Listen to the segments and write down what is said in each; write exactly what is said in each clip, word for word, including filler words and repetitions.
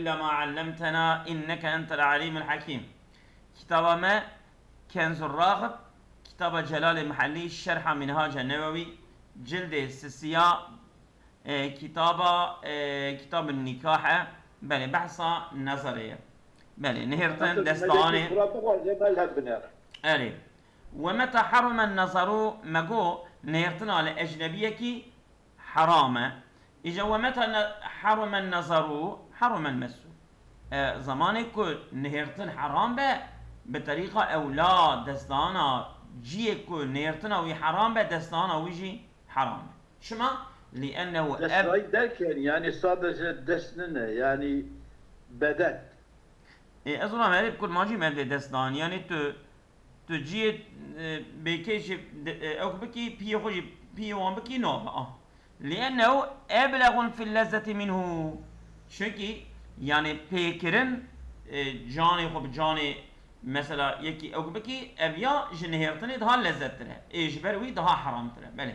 إلا ما علمتنا إنك أنت العليم الحكيم. Kitaba me Kenzur Raxib, kitaba Celalê Mihellî, Şerha Minhaca Newewî, cildê sisiya, e, kitaba, e, Kitabun Nikah e. Belê, behsa nezerê ye. Belê, nihêrtin, destdanê. Xura bixwaze, me li hev binêre. Erê. Ve meta harime nezaru, me got, nihêrtina li ecnebiyekî heram e. Îca we meta ne-, harime nezaru, harime mesu. E, zemanê ku nihêrtin heram be, bi terîqa ewla destdana ciyê ku nihêrtina wî heram be, destdana wî jî heram e. Çima? Li ennehu ev- Destayî derken, yani sadece dest nine, yani beden. E, ez ona merê bi kurmancî me dê destdan. Yani tu Tu ciyê, e, bêkê jî de, e, ew bikî, piyê xwe jî, piyê wan bikî, nabe. Ah. Li ennehu eblegun fil lezzeti minhu. Çunkî, yani pêkirin, e, canê xwe bi canê, mesela, yekî ew bikî, ev ya ji nihêrtinê daha lezzettir e. Ê ji ber wî daha heramtir e. Belê.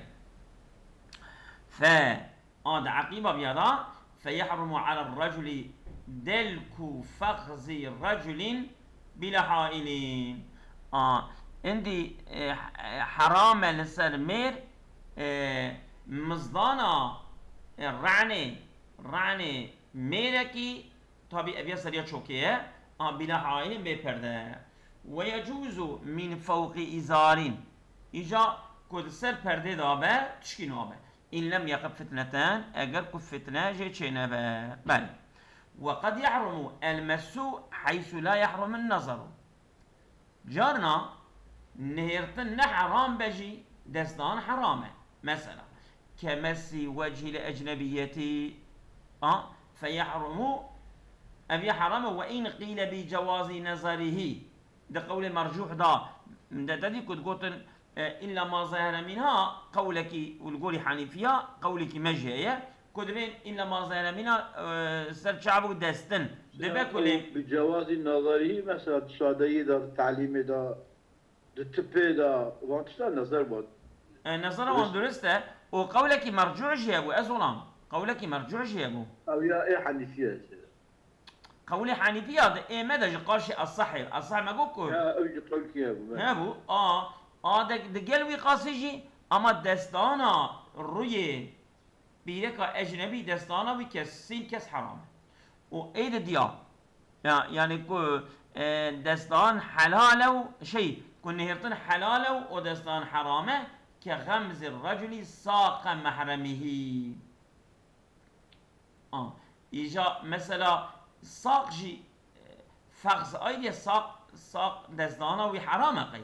Fe A, di eqîba viya da, feyehrumu ala reculi delku fexzi reculin bila hailin. A, indî, e, e, heram e li ser mêr, e, mizdana, e, re'nê, re'nê mêrekî, tabî ev ya seriya çokê ye, a, bila hailin bê perde. Ve yecuzu min fewqi izarin. Îca ku di ser perdê da be, tişkî nabe. İn lem yeqib fitneten, eger ku fitne jê çênebe. Belê. Ve qed yehrumu el messu heysu la yehrumun nazaru. Carna nihêrtin ne heram be jî, destdan heram e. Mesela, ke messi wechî li ecnebiyetî, a, feyehrumu, ev ya heram e, ve in qîle bi cewazi nazarihi. Di qewlê mercûh da, de, te dî ku digotin, e, illa ma zehre minha, qewlekî û li gorî Henîfiya, qewlekî me jî heye, ku dibên illa ma zehre minha, e, ser çav û destin. Dibe ku lê bi cewazî nazarî, mesela, di şadeyî de, di telîmê de, di tipê de, wan tişta nezer bû. E, nezera wan durist e. Û qewlekî mercû jî hebû, ez olam. Qewlekî mercû jî hebû. Ew ya ê Henîfiye jî. Qewlê Henîfiya di ê me de ji qarşî esehê. Eseh me got ku Ya, ew jî qewlkî hebû, belê. Hebû. A, a de, di gel wî qasî jî, ama destana rûyê pîreka ecnebî, destana wî kesîn kes heram e. Û ê di diya. Ya, yani ku, e, destan helal e û şey, ku nihêrtin helal e û o destan heram e, ke xemzi reculi saqe mehremihî. A, îja mesela saq jî, e, fexz ayrı saq, saq destdana wî heram e qey.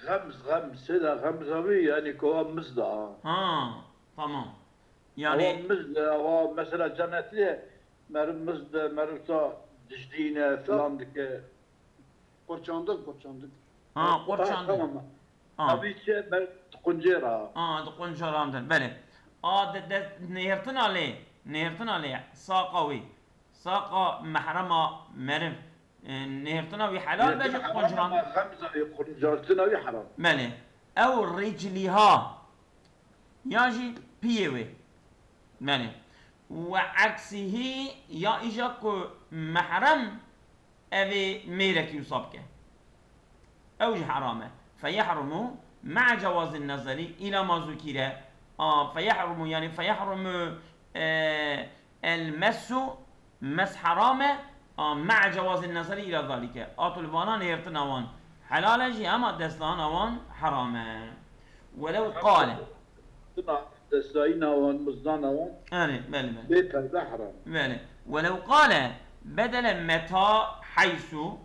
Xemz, xemz, sê de xemza wî, yani kova miz de ha. Ha, tamam. Yani Ava miz de, ava mesela cennetli, meriv miz de, meriv ta dijdîne, filan dike. Qurçandin, qurçandin. Ha, qurçandin. Tamam. Ha. Evî çi ber quncêra. Ha, di quncerandir, belê. A, de, de, nêrtina lê, nêrtina lê, saqa wî, saqa mehrema meriv, e, nêrtina wî helal be ji qunceran. Xemza wî, quncartina wî heram. Belê. Ew ricliha. Ya jî piyê wê. Belê. Ve aksihî ya îja ku mehrem evê mêrekî wisa bike. Ew jî heram e. Feyehrumu ma'a cewazin nezeri ila ma zukire. A, feyehrumu, yani feyehrumu, e, el messu, mes heram e. A, ma'a cewazin nezeri ila zalike. A, tu li vana nêrtina wan helal e jî, ama destdana wan heram e. Welew qale. Dina destayîna wan, mizdana wan. Erê, belê, belê. Bê perde heram. Belê. Welew qale bedele meta heysu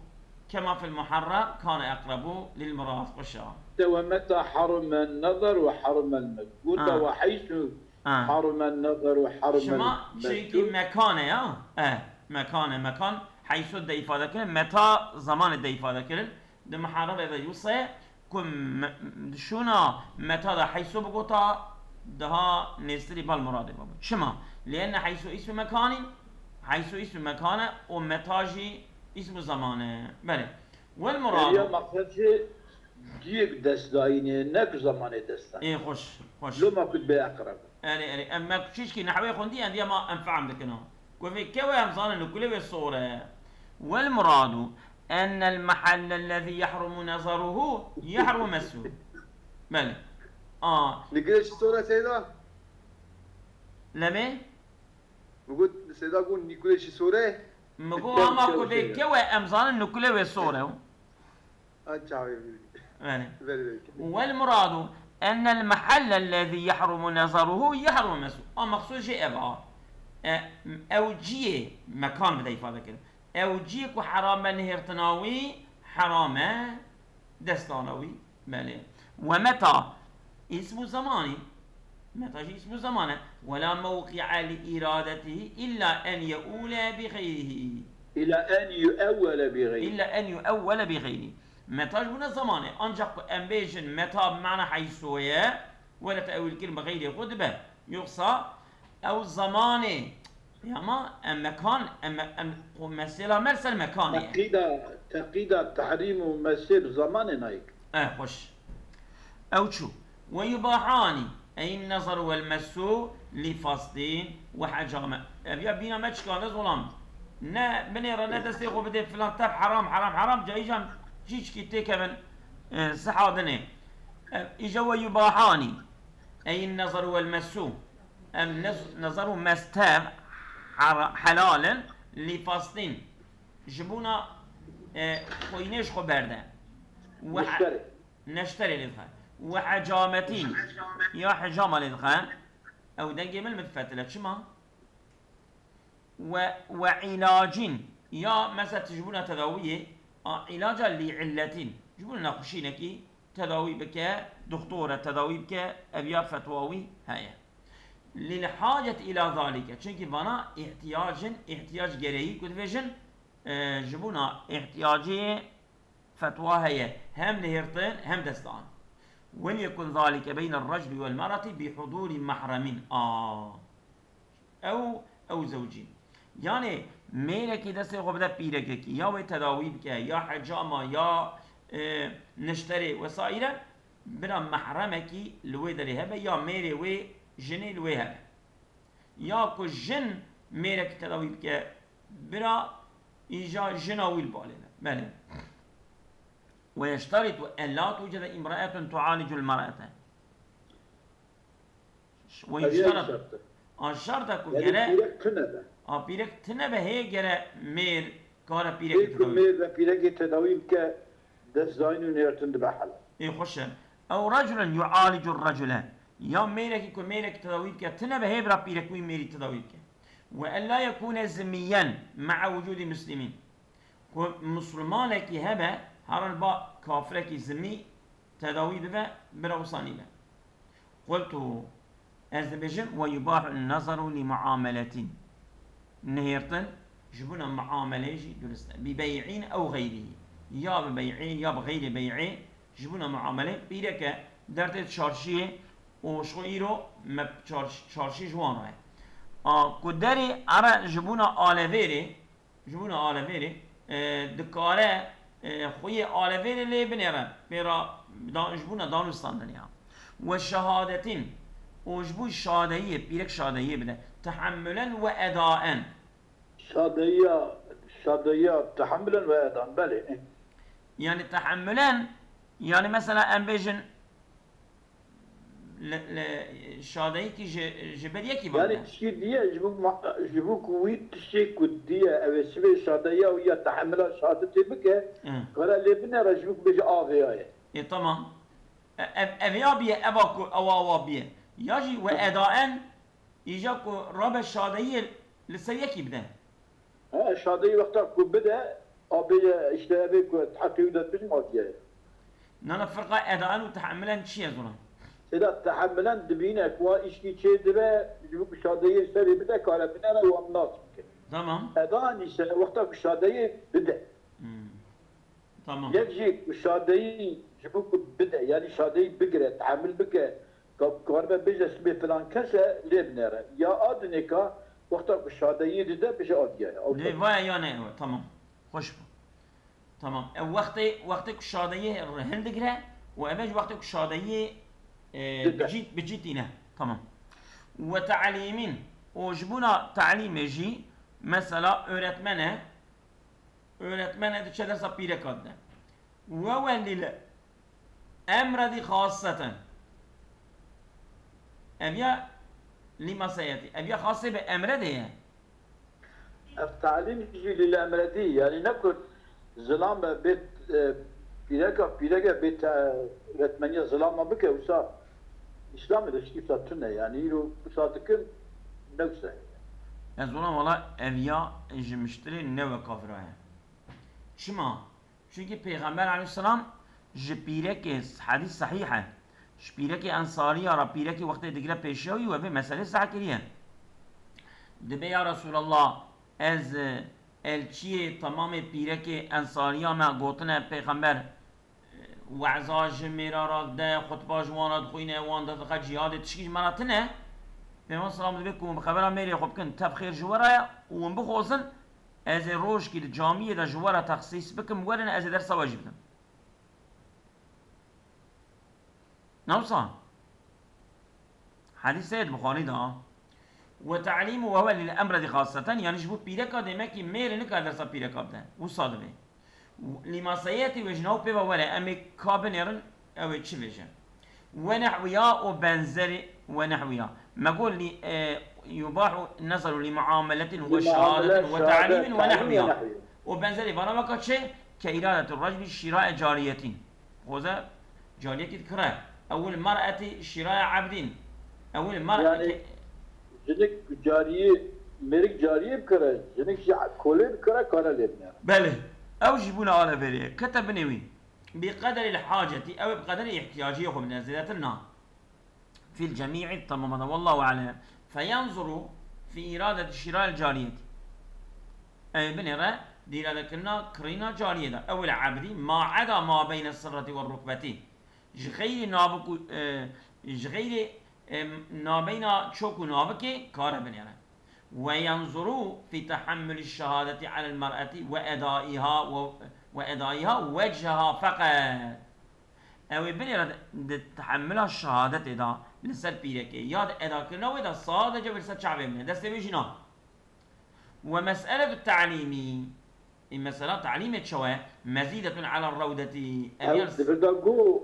kema fil muharra kane eqrebu lil murad. Xweşa. Te ve meta harime nazar ve harime mes. Gota Ha. ve heysu Ha. harime nazar ve harime Şima mes. Çêkî mekane ya. E, mekane, mekan. Heysu de îfade kirin. Meta zamanê de îfade kirin. Di muharrerê de yusê ku me-, şûna meta de heysu bigota, daha nêztirî bal muradê bibû. Çima? Lêne heysu îsmu mekanî, heysu îsmu mekane û meta jî îsmu zamane. Belê. Wel muradu. Beriya maqsed jî diyek destdayînê, ne ku zamanê destdayînê. Ê, xweş, xweş. Loma ku bê eqreb. Erê, erê, em me çîşkî nehwê xwendî, em diya ma em fehm dikin ha. Ku vê kewe em zanin li kulê wê sor e. Wel muradu ennel mehellellezî yehrumu nezaruhu yehrumu messuhu. Belê. A. Li kulê çi sor e Seyda? Lemê? Min got Seyda got li kulê çi sor e? Min got ama ku vê kewe em zanin li kulê wê sor e. An çavê min. Yani. Verî verî. Wel muradu ennel mehellellezî yehrumu nezaruhu yehrumu messuhu. A mexsûd jê ev a. E, ew ciyê, mekan bide îfade kirin. Ew ciyê ku heram e nihêrtina wî, heram e destana wî. Belê. Ve meta, îsmu zemanî. Meta jî îsmu zeman e. Ve la mewqi'e li îradetihî illa en yeûle bi xeyrihî. Îlla en yuewwele bi xeyrî. Îlla en yuewwele bi xeyrî. Meta ji bûne zeman e. Ancak ku em bêjin meta bi mana heyso ye, were te'wîl kirin bi xeyrê xwe dibe. Yoksa ew zemanê, ya ma em mekan, em, em, xwe mesela me li ser mekanê ye. Teqîda, teqîda tehrîm û mesê bi zemanê nayê. E, xweş. Ew çû. Ve yubahanî, ey nezaru wel mesû li fasdîn ve hecame. Ev ya bîna me çikande zolam. Ne binêre, ne destê xwe bidê filan, tev heram, heram, heram, ca îcan çîçkî têkevin, e, siha dinê. Ev, îca ve yubahanî, ey nezaru wel mesû. Ev nez-, nezar û mestev hera-, helal in li fasdîn. Ji bona, e, xwînê ji xwe berde. Ve he-, neşterê. Neşterê lê dixe. Ve hecametîn. Ya hecama lê dixe. Ew dengê min min fetile. Çima? Ve, ve ilacîn. Ya mesela tu ji bona tedawiyê, a ilaca lî illetin. Ji bona nexweşînekî tedawî bike, doktor e tedawî bike, ev ya fetwa wî heye. Lil hacet ila zalike. Çunkî vana ihtiyacin, ihtiyac gereği ku dibêjin, e, ji bona ihtiyacê fetwa heye. Hem nihêrtin, hem destan. Wen yekun zalike beyne raculi wel mer'ati bi hudûri mehremin. A. Ew, ew zewcî. Yanê mêrekî destê xwe bide pîrekekî, ya wê tedawî bike, ya hecama, ya, e, neşterê wesaîre, bira mehremekî li wê derê hebe, ya mêrê wê jinê li wê hebe. Ya ku jin mêrekî tedawî bike, bira îja jina wî li balê be. Belê. Ve yeşteritu en la tucede imraetun tualicul mer'ete. Ve yeşteritu. Şert e. A şert e ku gere pîrek tune be. A pîrek tune be, hê gere mêr kare pîrekî tedawî. Hê ku mêr ve pîrekî tedawî bike, dest zayîn û nêrtin dibe helal. Ê xweş e. Ew raculun yualicur racule. Ya mêrekî ku mêrekî tedawî bike tune be, hê bira pîrek wî mêrî tedawî bike. Ve en la yekune zimmiyen ma'a wucudi muslimin. Ku misilmanekî hebe, herin ba kafirekî zimmî tedawî bibe, bira wisa nîbe. Qultu, ez dibêjim, ve yubahu nazaru li muameletin. Nihêrtin ji bona muameleyê jî durist e. Bi bey'in ew xeyrî. Ya bi bey'ê, ya bi xeyrê bey'ê, ji bona muamelê pîreke dertê çarşiyê û ji xwe îro me çarş-, çarşî ji wan re. A ku derê ere ji bona alevêrê, ji bona alevêrê, e, dikare, e, xweyê alevêrê lê binêre, pê re da-, ji bona danûstandinê ya. Ve şehadetin, û ji bo şadeyiyê, pîrek şadeyiyê bide. Tehemmülen ve edaen. Şadeyiya, şadeyiya tehemmülen ve edaen, belê. Yani tehemmülen, yani mesela em bêjin, li, li şadeyîkî ji, ji ber yekî van. Yani tiştî diye, ji bo ma-, ji bo ku wî tiştê ku diye, ew ê sibê şadeyiya wî ya tehemila şadetê bike, Hı. kare lê binêre ji bo ku bêje avêya ye. Ê, tamam. E, ev, ev ya biye, eva ku ewa wa biye. Ya jî we edaen, îja ku rabe şadeyiyê li ser yekî bide. Ha, şadeyî wexta ku bide, a bêje, işte, ev ê ku heqê wî de tişt matiye. Nana, firqa edaen û tehemmilen çi ye zona? Seyda, tehemmilen dibîne ku wa îşkî çê dibe, ji bo ku şadeyî serê bide, kare binere û em nas bike. Tamam. Edaen îse wexta ku şadeyî bide. Hmm. Tamam. Yek jî ku şadeyî ji bo ku bide, yanî şadeyî bigire, tehemil bike, ka-, karibe bêje sibê filan kes e, lê binêre. Ya a dinêka, wexta ku şadeyî dide, bêje a diye ye. Ew Lê vaya ya ne ew e, tamam. Xweş bû. Tamam. Ew wextê, wextê ku şadeyî hildigire û ev e ji wextê ku şadeyî, e, Dide. bi cî, bi cî tîne. Tamam. Ve ta'lîmîn. Û ji bona ta'lîmê jî, mesela, öğretmen e. Öğretmen e, diçe dersa pîreka dide. Ve we lil emredî xasseten. Ev ya lî maseyetî. Ev ya xasê bi emredê ye. Ev talîm jî lil emredî, yanî ne ku zilam be bê, e, pîreka, pîreke bê te-, öğretmeniya zilama bike, wisa Îslamê de ştî wisa tune, yanî îro wisa dikin, ne wisa ye. Ez ona wala ev ya ji miştirê ne we kafira ye. Çima? Çunkî Pêxember aleyhisselam ji pîrekê, hedîs sehîh e, ji pîrekê ensariya re pîrekê wextê digire pêşiya wî we vê meselê seh kiriye. Dibê ya Resulallah, ez, e, elçiyê temamê pîrekê ensariya me gotine Pêxember, e, we'za ji mêra re dide, xutba ji wan re dixwîne, wan derdixwe cihadê, tişkî ji me re tine. Pêxember selam dibê ku hûn bi xebera mêrê xwe bikin, tev xêr ji we re ye û hûn bixwazin, ez ê rojkî di camiyê de ji we re texsîs bikim, werin ez ê dersa we jî bidim. Ne wisa? Hadîsê di Buxarî de. Ve ta'lîmu ve huve lil emredî xasseten, yanî ji bo pîreka demekî mêr e, nika dersa pîreka bide. Wisa dibe. Lîmaseyetî wê ji nav pê ve were, em ê ka binêrin, ew ê çi bêje? Ve nehwiya û benzerî, ve nehwiya. Me got lî, e, yubahu nezaru li muameletin ve şehadetin ve ta'lîmin ve nehwiya. Û benzerî vana weka çi? Ke îradetu racmi şîrae cariyetin. Xoze cariyekî dikire. Ewil mer'eti şîrae ebdin. Ewil mer'eti. Yanî jinik cariyê, mêrik cariyê bikire, jinik jî kolê bikire, kare lê binêre. Belê. Ew jî bûne alevêrê. Kete binê wî. Bi qederil hacetî, ew ê bi qederê îhtiyaciyê xwe bine, zêdetir na. Fil cemî'î, tamamada. Wallahu alem. Feyanzuru fi îradeti şîrayil cariyetî. Ew ê binêre di îradekirina kirîna cariyê de. Ewil ebdî, ma eda ma beyne sirreti ve rukbetî. Ji xeyrê navik û, e, ji xeyrê, e, nabeyna çok û navikê kare binêre. Ve yanzuru fi tehammulî şehadeti alel mer'eti ve edaiha ve, ve edaiha vechha feqet. Ew ê binêre di, di tehemmula şehadetê de li ser pîrekê ya di edakirina wê de sadece wê li ser çavê bine. Destê wê jî na. Ve mes'eletu ta'lîmî. Ê mesela ta'lîmê çawa ye? Mezîdetun ala rewdetî. Ev Ev yan di vir de got,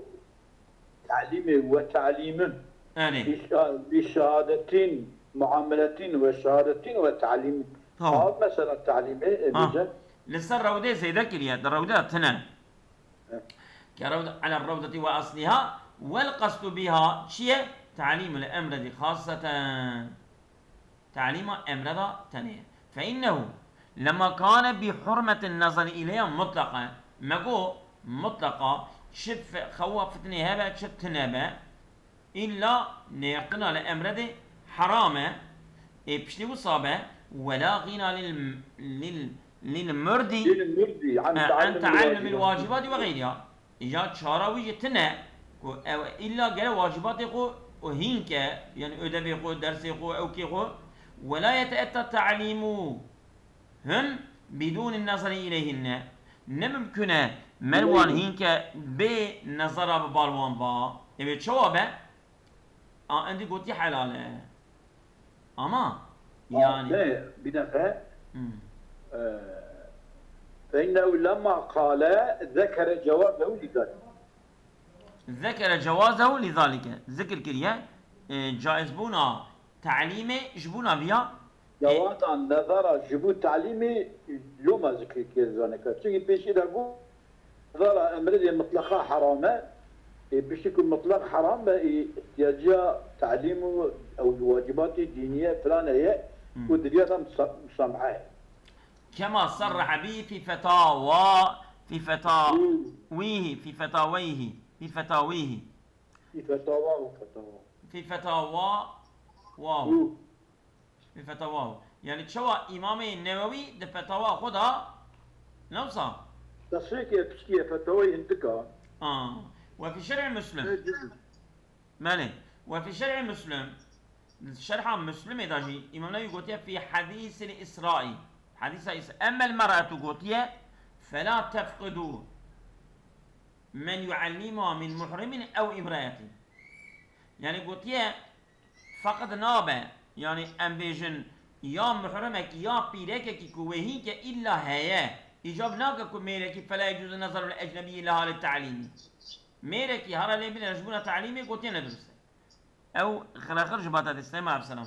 ta'lîmê ve ta'lîmin. Erê. Bi şa-, bi şehadetin, muameletîn ve şehadetin ve ta'lîmin. Tamam. Ev mesela ta'lîmê, e, Ha. bêje. Li ser rewdê zêde kiriye, di rewde de tine. Evet. Ke rewde, ala rewdeti ve asliha, vel qasdu biha, çi ye? Ta'lîmul emredî xasseten. Talîma emre de tenê ye. Fe innehu lema kane bi hurmetin nazari ileyha mutlaka. Me got, mutlaka çi fe-, xewa fitnê hebe, çi tune be, îlla nêqina li emre de heram e. Ê piştî wisa be, wela gîna lil, lil, lil murdi, Lil murdi, an e, an teallumil teallumil wacibati. Wacibati ve xeyriha. Ya çara wî jî tine ku ew îlla gere wacibatê xwe û hînke, yani ödevê xwe, dersê xwe, ewkê xwe, wela yeteetta ta'lîmuhum bidûnin nezari ileyhinne. Ne mimkun e me li wan hînke bê nezara bi bal wan ba. Ew ê çawa be? A, endî gotî helal e. Ama, yani. Ne, bir dakika. Hmm. Ee, fe innehu lemma kale zekere cevazehu lizalik. Zekere cevazehu lizalike. Zikir kiriye, e, caizbûna talîmê ji bona viya, e, Cewazan nezara ji bo talîmê loma zikir kir zaneke. Çünkü pêşî de got, Zara emredê mutlaqa heram e. Ê, piştî ku mutlaq heram be, ê, ihtiyaciya talîm û ew wacibatê dîniye filan heye Hmm. ku di vê de musa-, musamha ye. Kema sarraha bî fî fetawa, fî feta-, Hmm. wîhî, fî fetaweyhî, fî fetawîhî. Fî fetawa û fetawa. Fî fetawa, waw. Hmm. Bi fetawa. Yani çawa Îmamê Newewî di fetawa xwe de, ne wisa? Tasrîhê piştî ye, fetawayê hindik a. A. Ve fî şer'i Muslim. Ne cüzü. Belê. Ve fî şer'i Muslim. Şerha Muslimê de jî Îmam Newewî gotiye fî hadîsil Îsraî. Hadîsa Îsra. Emmel mer'etu gotiye, fela tefqidu men yuallimuha min muhrimin ew imraetin. Yani gotiye, Feqet nabe, yanî em bêjin ya muhremekî ya pîrekekî ku wê hînke îlla heye, îcab nake ku mêrekî fela yecûzu nezaru li ecnebiyî li halê te'lîmî. Mêrekî hara lê binêre ji bona te'lîmê gotiye ne dirust e. Ew xirexir ji bata destê me Abselam.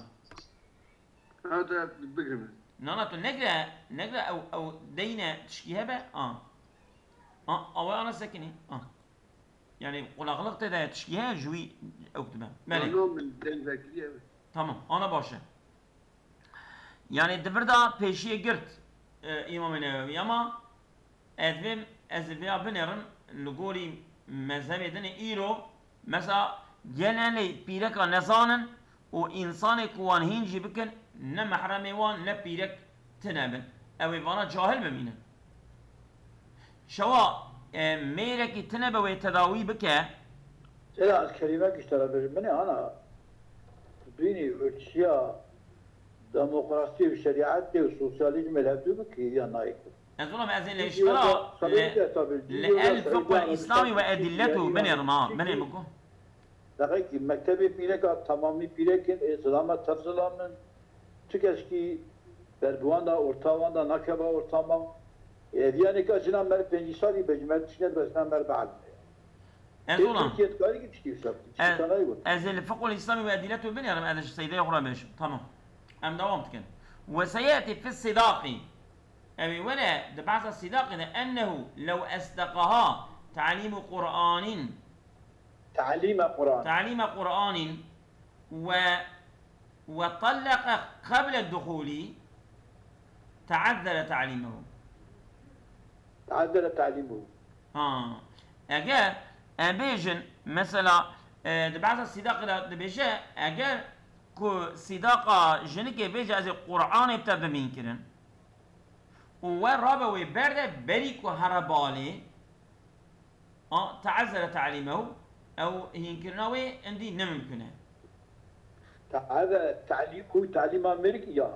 Hata bigrim. Na, na, tu negre, negre ew, ew deyne tişkî hebe, a. A, awe ana sekinî, a. Yani qulaklık te de tişkî heye ji wî ew dibe. Belê. No, no, min deng vekiriye. Tamam, ana baş e. Yani di vir de pêşiyê girt, e, Îmamê Newewî, ama ez vê, ez vêya binêrim, li gorî mezhebê din ê îro, mesela, gelê pîreka nezanin û însanê ku wan hîn jî bikin, ne mehremê wan, ne pîrek tine bin. Ew ê vana cahil bimînin. Çawa, e, mêrekî tine be wê tedawî bike? Seyda, ez kelîmek ji te re bêjim. Binê ana, tu bînî ölçüya demokrasî û şerîetê û sosyalîzmê li hevdû bikî ya nayê ku. Ez wila ez ê li Cî-, cî-, iştira cî-, li, tabii, li cî-, el cî-, fiqhul cî-, îslamî ve edilletu cî-, binêrim ha, cî-, binê biko. Deqekî, mektebê pîreka tamamî pîrek in, ê zilam e, tev zilam in. Çi keşkî ber bi wan de, orta wan de nakeve ortama. Ê, ev yanê ka jina mer pêncî salî be, ji mer tiştine dibe, jina mer bielime. Ez Ê, olam. Tirkiye dikarî ki tiştî wisa bikî, tiştî Ez, wisa nayê got. Ez ê li fiqhul îslamî ve edîletu binêrim, ez ê ji seydeyê xwe re bêjim. Tamam. Em dewam dikin. Ve seyetî fi sidaqî. Ew ê were di behsa sidaqê de ennehu lew esdeqaha ta'lîmu Qur'anîn. Ta'lîme Qur'an. Ta'lîme Qur'anîn. Ve, ve tallaka qeble duhulî teazzere ta'lîmuhu. Teazzere ta'lîmuhu. Ha. Eger em bêjin, mesela, e, di behsa sîdaqê de dibêje, eger ku sîdaqa jinikê bêje, ez ê Qur'anê bi te bimîn kirin, û we rabe wê berde berî ku here balê, a, te'ezzere te'lîmehu, ew hînkirina wê indî ne mimkun e. Te'ezzere te'lîmehu, te'lîma mêrikî ya.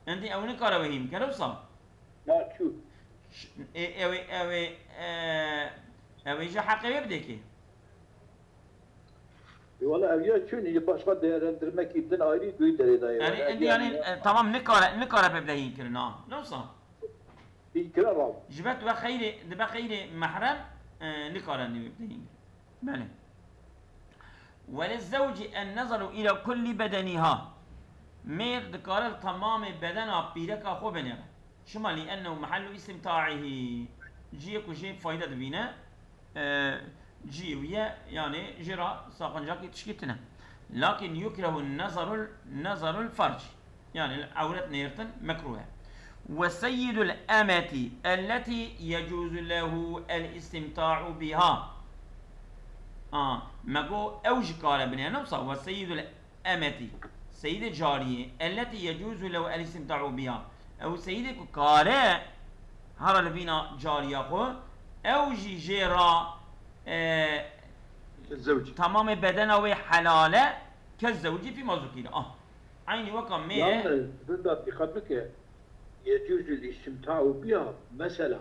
Indî ew nikare wê hîn bikere wisa. Na çû. Ş-, e, ew ê, ew ê, e, ew ê ji heqê wê bidê kê? E, wala ev ya çûn, ya başka değerlendirmekî din ayrî duy derê daye. Yani, wala ev indi ya yani, ya. E, tamam, nikare, nikare pê bide hîn kirin ha. Ne wisa? Hîn kira rav. Ji ber tu be xeyrê, dibe xeyrê mehrem, e, nikare nî bide hîn kirin. Belê. Wele zewcî en nezaru ila kulli bedeniha. Mêr dikare li temamê bedena pîreka xwe binêre. Çima? Li ennehu mehellu istimta'ihi. Ciyê ku jê fayde dibîne, e, ciyê wî ye, yani jê re saqancakî tişkî tine. Lakin yukrehu nezarul, nezarul farc. Yani ewret nêrtin mekruh e. Ve seyyidul emeti elleti yecuzu lehu el istimta'u biha. A, me go ew jî kare binêre, ne wisa? Ve seyyidul emeti, seyîdê cariyê, elleti yecuzu lehu el istimta'u biha, ew seyîdê ku kare hara li vîna cariya xwe, ew jî jê re, e, Zewcî. Tamamê bedena wê helal e, ke zewcî fîma zukîre. Ah, eynî weka mêr e. Yalnız, burada dikkat bike, yecuzu istimta'u biha, mesela,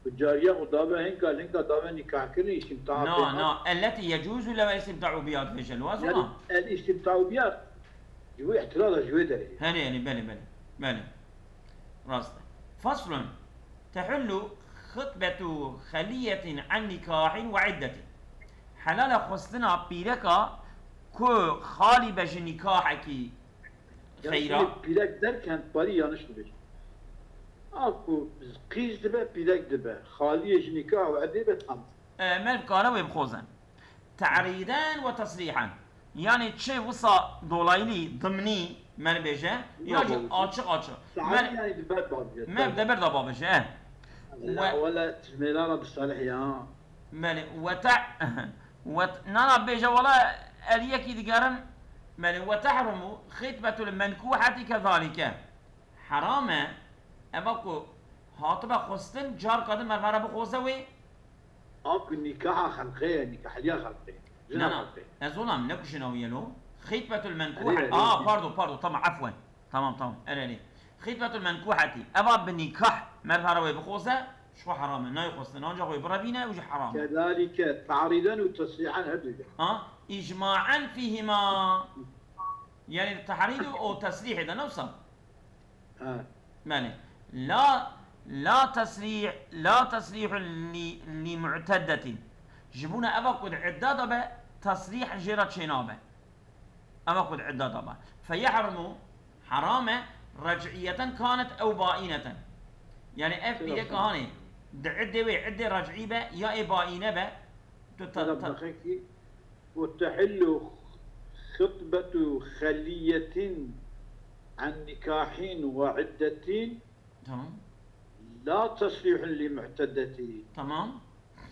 Bi cariya xwe dabe hinka, hinka dabe nîkahkirinê îstimta pê. Na, na, elleti yecuzu lehu el istimta'u biha dibêje li wazona. El istimta'u biha ji wê îhtiraza ji wê derê. Herê, herê, belê, belê. Belê. Rast e. Faslun. Tehullu xitbetu xeliyetin an nikahin ve iddetin. Helal e xwestina pîreka ku xalî be ji nîkahekî. Yanlış xeyra. Pîrek derken parî yanlış dibêjim. A ku qîz dibe, pîrek dibe. Xaliyê ji nîkah û edê be tam. E, merv kare wê bixoze. Te'rîden ve tesrîhen. Yani çi wisa dolaylı, dimnî, me bêje, ya jî açık açık. Sahi yani di ber bavê. Me di ber de bavêje, e. Wela, wela, ji mêlana bi salih ya. Belê, we te-, we t-, nana bêje, wela, eriyekî digerin, belê, ve tehrumu xitbetul menkuheti kezalike. Heram e, eva ku hatibe xwestin, carka din merve re bixoze wê. A ku nîkaha xelqê ye, nîkahliya xelqê. Jina xelqê. Na, na, ez olam, ne ku jina wî ye lo. Xitbetul menkuhe. Erê, erê, erê. Aa, pardon, pardon, tamam, efwen. Tamam, tamam. Erê, erê. Xitbetul menkuheti. Eva bi nîkah merve re wê bixoze, ji xwe heram e. Nayê xwestin. Ancak wê birevîne, ew jî heram e. Kedalike ta'rîden û tesrîhen her du jî. Ha? Îcmaen fîhîma. Yani tehrîd û tesrîhê de ne wisa? Ha. Belê. La, la tesrîh, la tesrîh li, li mu'teddetin. Ji bona eva ku di idda de be, tesrîh jê re çênabe. Eva ku di idda de be. Feyehrumu, heram e, rec'iyeten kanet ew baîneten. Yani ev Şuna pîreka bak. Hanê, di iddê wê, iddê rec'î be, ya ê baîne be, tu te-, Şuna te-, bakın ki, وتحل خطبة خلية عن نكاح وعدة Tamam. لا تصريح لمعتدة. Tamam.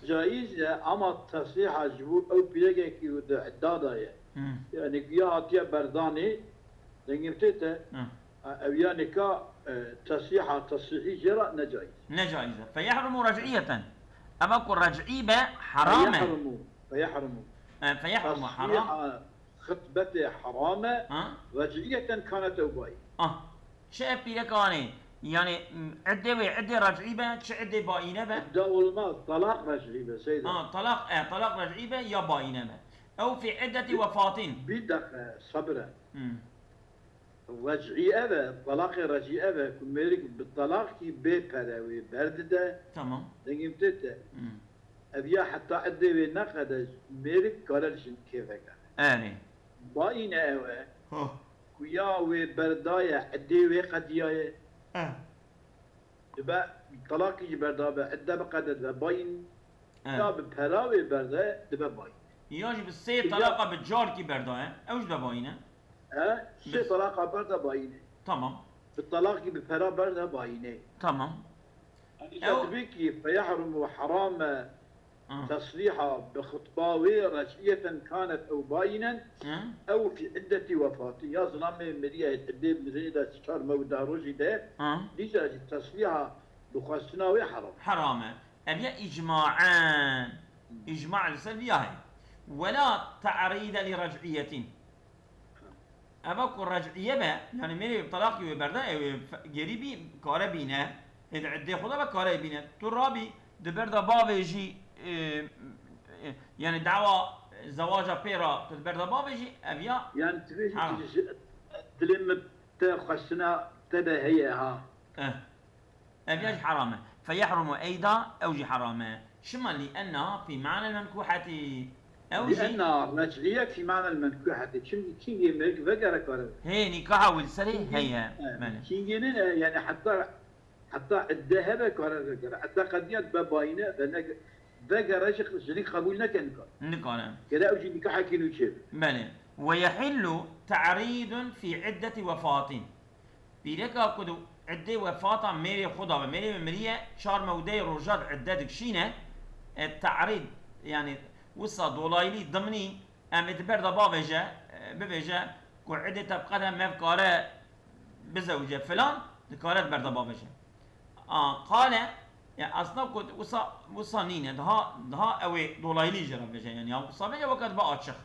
Caiz e, ama tesrîha ji bo ew pîrekekî û di idda de ye. Hı. Yani ya hatiye berdanê, dengê min tê te, Hı. ev ya nika, e, tesrîha, tesrîhî jê re ne caiz. Ne caiz e. Feyehrumu rec'iyeten. Eva ku rec'î be, heram e. Feyehrumu, feyehrumu. E, feyehrumu, heram. Tesrîha xitbetê heram e, Ha? Rec'iyeten kanet ew baî. Ah. Çi ev pîrek anê? Yani, m, iddê wê, iddê rec'î be, çi iddê baîne be? İdda olmaz, talak rec'î be, Seyda. Ha, talak, e, talak rec'î be ya baîne be. Ew fî iddetî wefatin. Bir dakika, sabır et. Hmm. Rec'î ev e, talakê rec'î ev e, ku mêrik bi talakî bê pere wê berdide. Tamam. Dengê min tê te. Hmm. Ev ya heta iddê wê neqede, mêrik kare li jinikê vegere. Erê. Baîne ew e. Ha. Ku ya wê berdaye, iddê wê qediyaye. Eh. Dibe talakî jî berda be, idde biqede dibe baîn. Eh. Ya bi pera wê berde, dibe baîn. Ya jî bi sê Ya talaqa bi carkî berdaye, ew jî dibe baîne. He, sê Bi talaqa berda baîne. Tamam. Bi talakî bi pera berda baîne. Tamam. Îca Ew dibê ki feyehrumu heram e Ah. tesrîha bi xutba wê rec'iyeten kanet ew baînen Ha? ew fî iddetî wefatî. Ya zilamê miriye, iddê mirê de çar mew deh rojî de, Ha? dîca jî tesrîha bi xwestina wê heram. Heram e. Ev ya îcmaen. Îcma li ser vî ya heye. Wela te'rîde li rec'iyetin. Eva ku rec'iye be, yani mêrê bi talaqî wê berde, ew ê fe-, gerî bî, kare bîne, ê di iddê xwe de be kare bîne. Tu rabî, di ber de bavê jî, e, e, yani dawa zewaca pê re, tu di ber de bavê jî, ev ya Yani tu bêjî Ha. tu ji dilê min te xwestina te de heye ha. Eh. Ev ya jî heram e. Fe yehrumu eyda, ew jî heram e. Çima? Li enneha fî ma'nel menkuheti. Ew jî Li enneha rec'iye fî ma'nel menkuheti. Çünkü kîngê mêrik vegere kare. Hê, nîkaha wî li serê Kîngê, heye. e, Belê. Kîngê nîne, yani heta, heta idde hebe kare vegere. Idde qediya dibe bayîne ve ne, vegere jî jinî qebûl neke nikare. Nikare. Gere ew jî nîkahekî nû çêbe. Belê. Ve yehillu te'rîdun fî iddeti wefatin. Pîreka ku di iddê wefata mêrê xwe de be, mêrê wê miriye, çar mewdeyê roja di idde dikişîne, e, te'rîd, yani wisa dolayîlî dimnî, em ê di ber de bavêje, e, bibêje ku iddê te bi qede me kare bizewce filan, dikare di ber de bavêje. A, qale, ya esna ku wisa, wisa nîne, daha, daha ew ê dolayîlî jê re bêje, yani ya wisa bêje weke dibe açiq.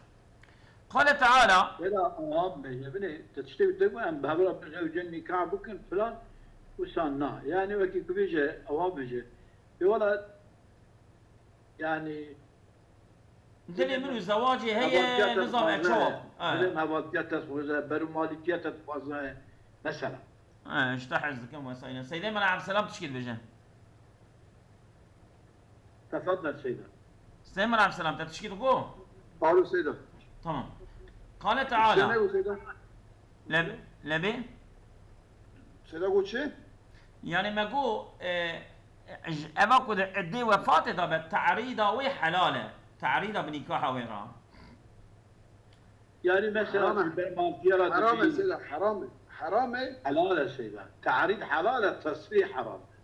Qale Teala. Bela ewa bêje, binê, te tiştê wî te got, em bi hev re bizewcin, nîkah bikin, filan, wisa na. Yani wekî ku bêje, ewa bêje. Ê wela, yani, Dilê min û zewacê heye, hevaltiya te nizam e dixwaze, çawa. Ha. Dilê min hevaltiya te dixwaze, berûmalîtiya te dixwaze, mesela. Ha, ji te hez dikim wesayîne. Seydê Mela Evselam tişkî dibêje. Tefaddel Seyda. Seyda Mela Evselam, te tişkî digo? Alo Seyda. Tamam. Qale Teala. Seyda, Seyda. Leb-, lebê? Seyda got çi? Yani me got, e, j-, eva ku di iddê wefatê de be, te'rîda wê helal e. Te'rîda bi nîkaha wê re. Yani mesela Heram e. Bermantiya re Heram e dibî. Seyda, heram e. Heram e. Helal e Seyda. Te'rîd helal e, tesrîh heram e.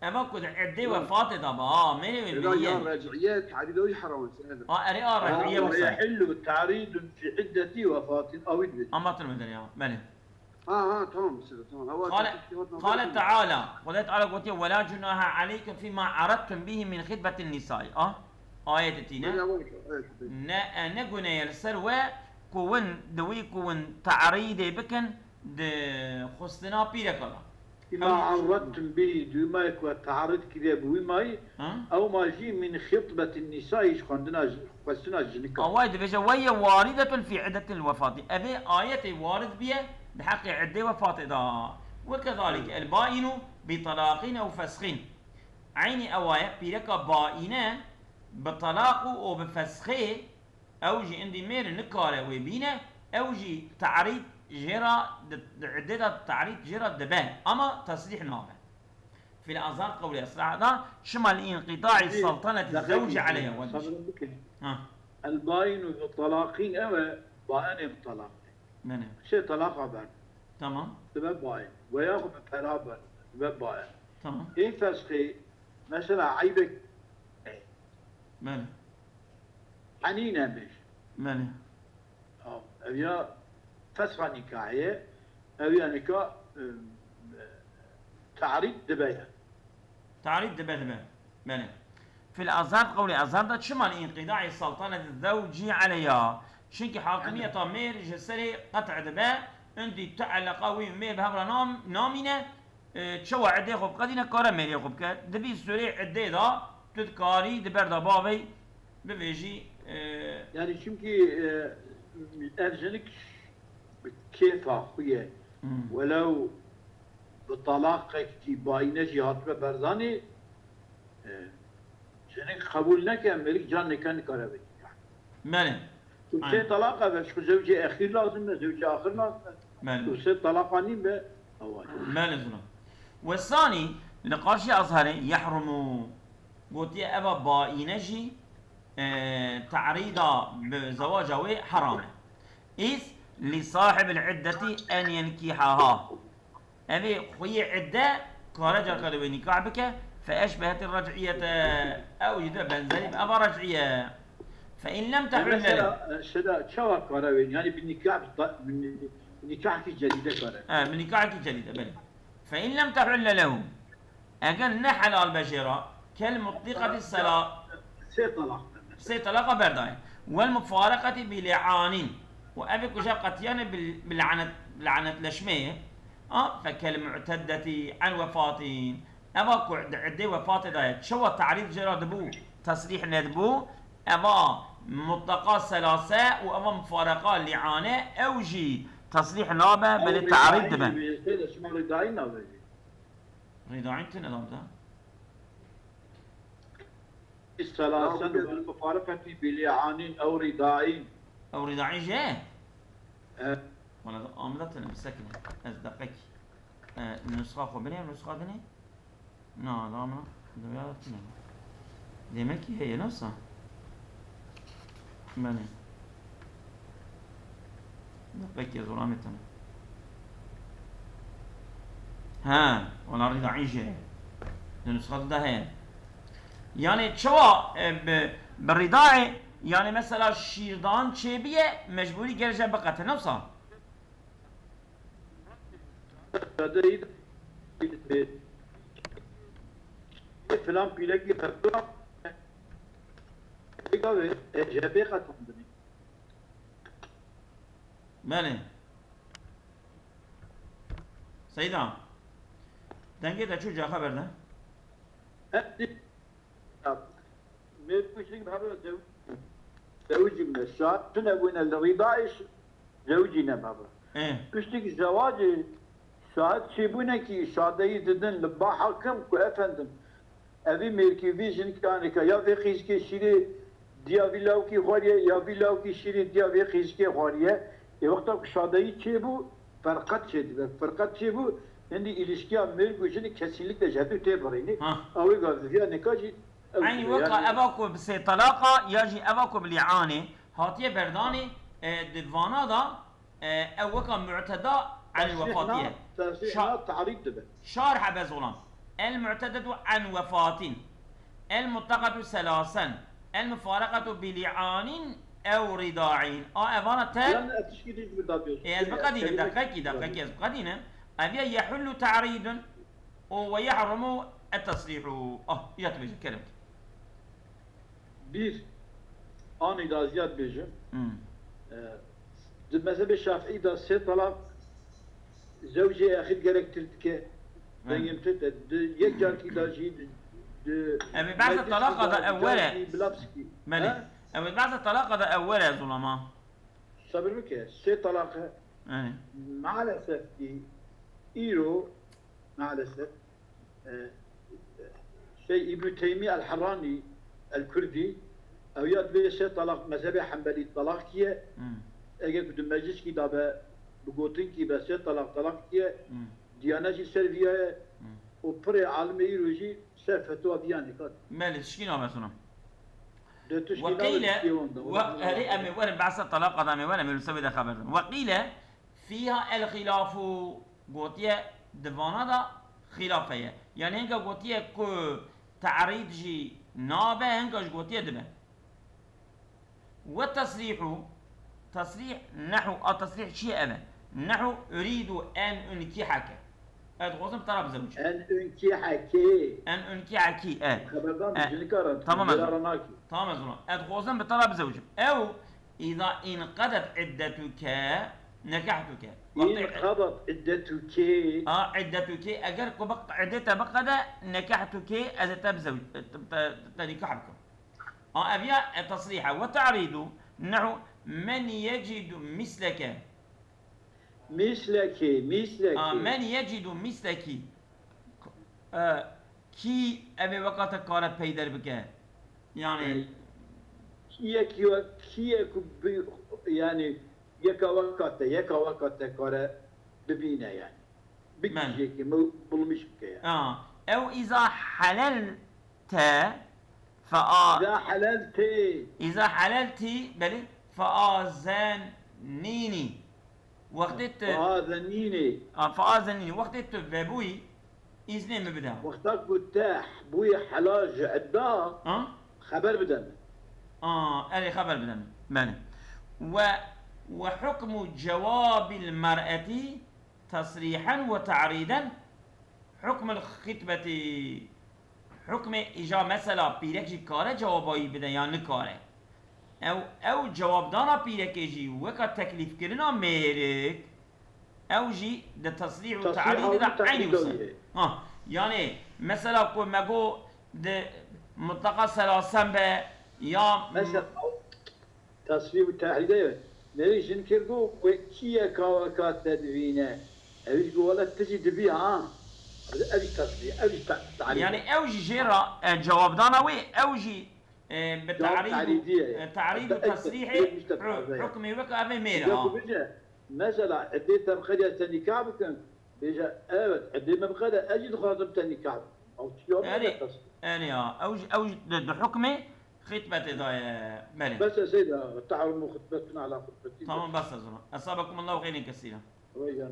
Eva ku di iddê wefatê de be, ha, mêrê wê Seyda miriye. Ya rec'iye, te'rîda wî heram e Seyda. Ha, erê a Ha, rec'iye ve wisa. yehillu te'rîdun fî iddeti wefatin. Awî dibêjin. Ama tu medeniya, belê. Ha, ha, tamam, Seyda, tamam. Hewa Qale, tepkî hat qale nazar Teala, Xwedê Teala gotiye, "Wela cunaha aleykum fîma aradtum bihi min xitbetin nisai." Ah, ayetê tîne. Bela, bela, evet, evet. Ne, e, ne guneye li ser we ku win, di wî ku win te'rîdê bikin, di xwestina pîreka de. Bima arradtum bihî, dûmayê ku we te'arrid kiriye bi wî mayî, Ha? Ew ma jî min xitbetin nîsayî, ji xwendina ji-, xwestina jinika. Away dibêje, وهي واردة في عدة الوفاة. Evê ayetê warid biye di heqê iddê wefatê de. وكذلك البائن بطلاق أو فسخ. Eynî ewa ye, pîreka baîne bi telaq û, û bi fesxê, ew jî indî mêr nikare wê bîne, ew jî te'rîd jê re di, di iddê de te'rîd jê re dibe. Ama teslîh nabe. Fil azhar qewlê eslah da, şima li înqîtaî Jî, saltanetî deqekî zewcî jî, aleyha we dibêje. Sabir bike. Ha. El baînu bi talaqîn ew e, baenê bi talaq. Belê. Sê talaqa ber. Tamam. Dibe bain. Veya xwe bi pera ber. Dibe bain. Tamam. Ê fesxê, mesela eybek Belê. henîne bêj. Belê. Ha, ev ya fesxa nîkahê ye. Ev ya nika, e, te'rîd dibe ye. Te'rîd dibe dibe. Belê. Fil azhar, qewlê azhar da çima li înqîdaî saltanetî zewcî aleyha? Çimkî hakimiyeta mêr ji serê qet' dibe, indî tu eleqa wî mêr bi hev re nam-, namîne, e, çawa iddê xwe biqedîne, kare mêrê xwe bike. Di vî sûrê iddê de tu dikarî di ber de bavê bivêjî, e, Yanî çimkî, e, ev jinik bi kêfa xwe ye. Hmm. Welew bi talaqekî bayîne jî hatibe berdanê, e, jinik qebûl neke, mêrik can neke nikare bike. Belê. Tu sê Aynen. talaq ev e, ji xwe zewcê exîr lazim e, zewcê axir lazim e. Belê. Tu sê talaqa nîn be, ewa. Belê zilam. Wesanî li qarşî Azherê yehrumu. Gotiye eva baîne jî, e, te'rîda bi zewaca wê heram e. Îz li sahibil iddetî en yenkîhaha. Evê xweyê idde kare carka di wê nîkah bike, fe eşbeheti rec'iyete, ew jî de benzerî bi eva rec'iye. Fe in lem tehulle lehu. Mesela, e, şeda çawa kare wê, yanî bi nîkah, bi ta-, bi nî-, bi nîkahekî cedîde kare. E, bi nîkahekî cedîde, belê. Fe in lem tehulle lehu. Eger ne helal be jê re, kel mutliqeti sela-, Sê talaq. Sê talaqa berdaye. Wel mufareqetî bi li'anin. Û evê ku ji hev qetiyane bi, bi lanet, lanetleşmeyê. A, fe kel mu'teddetî en wefatin. Eva ku di iddê wefatê de ye. Çawa te'rîd jê re dibû, teslîh nedibû. Eva mutlaqa selase û eva mufareqa li'ane, ew jî teslîh nabe, belê te'rîd dibe. Ew rîdaî jî bêje, sê de şima rîdaî nabêjî. Rîdaîn tune da bide. Selasen û mufareqetî bi li'anin ew rîdaîn. Ew rîdaîn jê? E. Wala da amda tune bisekine. Ez deqekî. E, nusxa xwe binê, nusxa dinê. Na, da amna. Dinya tune. Demek ki heye, nasıl? Belê. Deqekê zolamê tune. He, wala rîdaî jê. Di nusxa de heye. Yani çawa, e, bi, bi rîdaê, yani mesela şîrdan çêbiye, mecbûrî gerece biqete, ne wisa? Filan pîlekî qeto. Pêka ve E C B qetandinî. Belê. Seyda. Dengê te çû ca xeber de. Mêrkûjî bavê zewicî bûne. Şahid tune bûne li rîdayê zewicî ne bavê. Ê. Piştî zewacê şahid çêbûne kî şadeyî didin li ba hakim ku efendim evî mêrkî vî jinkê anêka ya vê qîzikê şîrê diya vî lawkî xwariye ya vî lawkî şîrê diya vê qîzikê xwariye. Ê wexta ku şadeyî çêbû ferqet çêdibe. Ferqet çêbû hindî îlişkiya mêrg û jinî kesîlikle ji hev du tê birînî. Ha. Ew ê gav viya nêka jî Eynî weka eva ku bi sê talaqa ya jî eva ku bi lî'anê hatiye berdanê, e, di vana da, e, ew weka mu'teda anil wefatî ye. Şa-, şar hebe zolam. El mu'tedetu an wefatin. El mutlaqetu selasen. El mufareqetu bi lî'anin ew rîda'in. A evana te. Yan ez tişkî dî bi da diyorsun. E, ez biqedînim, deqekî, deqekî ez biqedînim. Ev ya yehullu ta'ridun. û ve yehrumu et-teslîhu. Ah, ya tu bêje, kerem. Bir, anî da ziyad bêjim. Hmm. E, di mezhebê Şafîî de sê talaq zewcê exîr gerektir dike. Dengê min tê te. Di yek carkî de jî di, di Em ê behsa meclis talaqa de da ew were. Carkî bi lafzikî. Belê. Ha? Em ê behsa talaqa de ew were, zulama. Sabir bike. Sê talaq e. Belê. Maalesef ki îro, maalesef, e, şey, Îbnü Teymî el-Harranî el-Kurdî, ew ya divê sê talaq mezhebê Hembelî talaq kiye. Hmm. Eger ku di mecliskî de be, bi gotinkî be sê talaq talaq kiye, Hmm. Diyane jî ser viya ye Hmm. û pirê alimê îro jî ser fetwa viyanê kat. Belê, tişkî nabe sona. De tişkî nabe Weqîle, tişkî wan de. we-, herê em ê werin behsa talaqa de em ê werin, em ê li ser wê de xeber din. Weqîle, fîha el-xîlafu, gotiye di vana de xîlaf heye. Yanî hinka gotiye ku te'rîd jî nabe, hinka jî gotiye dibe. Ve tesrîhu, tesrîh nehu, a tesrîh çi ye ev e? Nehu uridu en unkiheke. Ez dixwazim te re bizewicim. En unkihekê. En unkihekî, e. Xeberdar E, jinika re, tamam, ez jêra re nakî. Tamam, ez ona. Ez dixwazim bi te re bizewicim. Ew, îza inqedet iddetuke, nekehtuke. Wextê İnqedet iddetuke. A, iddetuke, eger ku bi, iddê te biqede, nekehtuke, ez ê te bizew-, te, te, te nikah bikim. A, ev ya, e, tesrîh e. Ve te'rîdu, nehu, men yecidu misleke. Misleki, misleki. A, men yecidu misleki. E, kî ev ê weka te kare peyder bike? Yani Yani, kî ye, kî ye, kî ye ku bi, yani, yeka weka te, yeka weka te kare bibîne yani. Bigihîje ki me bulmuş bike yani. A, ew îza helel te fe a- Îza helel tê. Îza helel tî, belê, fe azenînî. Wextê tu Fe azenînî. A, fe azenînî. Wextê tu vebûyî, îznê min bide. Wexta ku te bûyî helal ji idda, Ha? Xeber bide min. A, erê xeber bide min. Belê. Ve, ve hukmu cewabil mer'eti tesrîhen ve te'rîden hukmul xitbetî. Hukmê îja mesela pîrek jî kare cewaba wî bide ya nikare. Ew, ew cewabdana pîrekê jî weka teklîfkirina mêrik, ew jî di tesrîh û Tesrîh te'rîdê û de eynî te'rîd wisa. Ye. Ha, yani mesela ku me got di mutlaqa selasen be ya Mesela, Tesrîh û te'rîdê ye. Mêrik jin kir got, wê kî ye ka weka te divîne? Ew jî got, wele tu jî dibî ha. Ev jî tesrîh, ev jî te-, te'rîd Yani e. Ew jî jê re, e, cewabdana wê, ew jî, e, bi Cewab te'rîd û, te'rîdî ye. e, te'rîd û Te-, tesrîhê te-, te-, hukmê wek ev ê mêre Îca ha. ku bije, mesela, edê te bi xeriya te nîkah bikin, bêje, evet, edê me bi xere, ez jî dixwazim te nîkah bikim. Ew çiya Erê, bide tesrîh. erê ha. Ew jî, ew jî di, di hukmê xitbetê de ye. Belê. Bes e seyda, tahrumu xutbetuna ala xutbetî. Tamam, bes e zora. Esabekumullahu xeyrên kesîra. Vay canım.